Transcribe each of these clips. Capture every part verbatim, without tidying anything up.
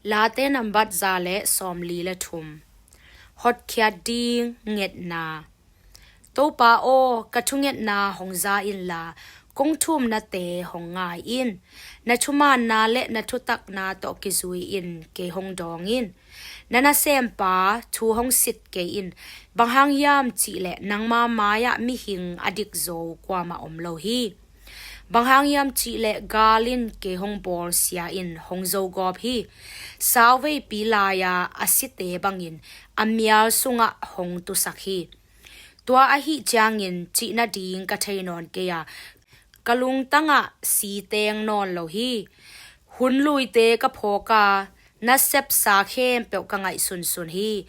Late nambat za le sawmli le thum. Hotkhiat ding ngetna. Topa aw, ka thungetna hong za inla, kong thumnate hong ngai in. Na thumaanna le na thutakna tawh kizui-in kei hong dawng in. Na nasempa thu hong sit kei in. Bang hang hiam cihleh nangma mai-ah mihing a dikzo kuamah om lo hi. Bang hang hiam cihleh gal in kei hong bawlsia in hong zogawp hi. Sauveipi lai-a a site bangin a mial sungah hong tusak hi. Tua ahih ciangin cih nading ka thei nawn kei a, ka lungtangah si teng nawn lo hi. Hun luite ka phawk a, na sepsa khempeuh ka ngaihsunsun hi.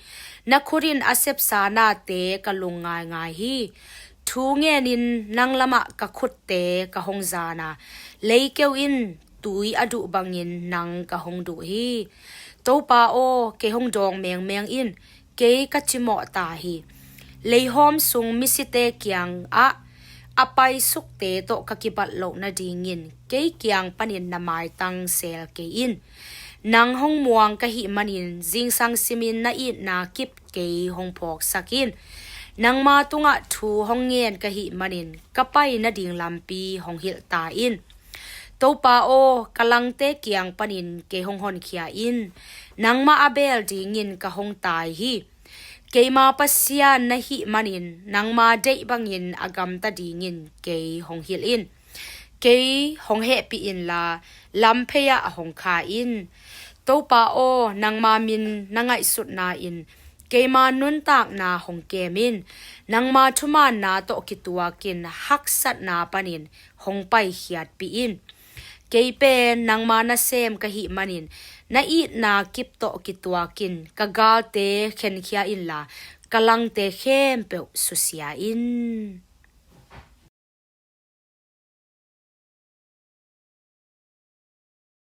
Na khut in a sepsa nate ka lung ngaingai hi. Thu ngenin nang lamah ka khutte ka hong zan a, leikeu in tui a duh bangin nang ka hong duh hi. Topa aw, kei hong dawng mengmeng in, kei ka cimawh ta hi. Leihawm sung misite kiangah a paisukte tawh ka kibat loh nadingin kei kiang panin na maitang seel kei in. Nang hong muang ka hih manin zingsang simin na itna kip kei hong phawksak in. Nangma tungah thu hong ngen ka hih manin ka pai nading lampi hong hilh ta in. Topa aw, ka langte kiang panin kei hong honkhia in. Nangmah a beel dingin ka hong tai hi. Keima Pasian na hih manin nangma deih bangin a gamta dingin kei hong hilh in. Kei hong hehpih inla, lamphei-ah hong kha in. Topa aw, nangma min na ngaihsutna in keima nuntakna hong kem in. Nangma thumaanna tawh kituakin haksatna panin hong paikhiatpih in. Kei pen nangma nasem ka hih manin na itna kip tawh kituakin ka galte khenkhia inla, ka langte khempeuh susia in.